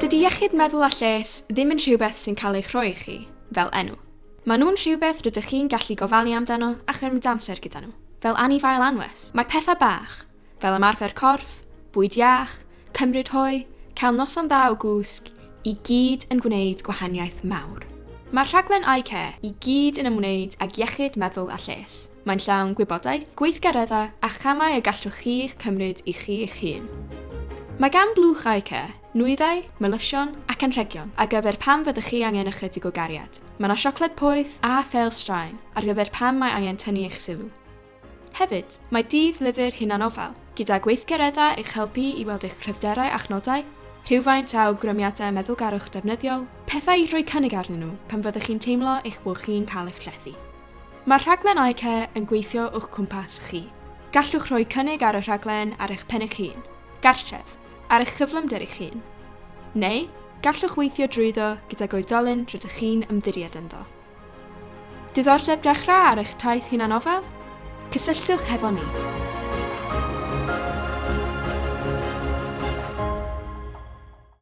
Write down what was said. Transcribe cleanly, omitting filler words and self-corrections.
Dydy iechyd meddwl a lles ddim yn rhywbeth sy'n cael eich rhoi i chi, fel enw. Maen nhw'n rhywbeth rydych chi'n gallu gofalu amdano a chymryd amser gyda nhw, fel anifail anwes. Mae pethau bach, fel ymarfer corff, bwyd iach, cymryd hoe, cael noson dda o gwsg, i gyd yn gwneud gwahaniaeth mawr. Mae'r rhaglen iCare i gyd yn ymwneud ag iechyd meddwl a lles. Mae'n llawn gwybodaeth, gweithgareddau a chamau y gallwch chi eich cymryd i chi eich hun. Mae gan Blwch iCare nwyddau, melysion ac anrhegion ar gyfer pan fyddwch chi angen ychydig o gariad. Mae 'na siocled poeth a phêl straen ar gyfer pan mae angen tynnu eich sylw. Hefyd, mae dydd lyfr hunanofal, gyda gweithgareddau i'ch helpu i weld eich cryfderau a'ch nodau, rhywfaint o awgrymiadau meddylgarwch defnyddiol, pethau i rhoi cynnig arnyn nhw pan fyddwch chi'n teimlo eich bod chi'n cael eich llethu. Mae'r rhaglen iCare yn gweithio o'ch cwmpas chi. Gallwch rhoi cynnig ar y rhaglen ar eich pen eich hun, gartref, ar eich cyflymder eich hun. Neu, gallwch weithio drwyddo gydag oedolyn rydych chi'n ymddiried ynddo. Diddordeb dechrau ar eich taith hunanofal? Cysylltwch hefo ni!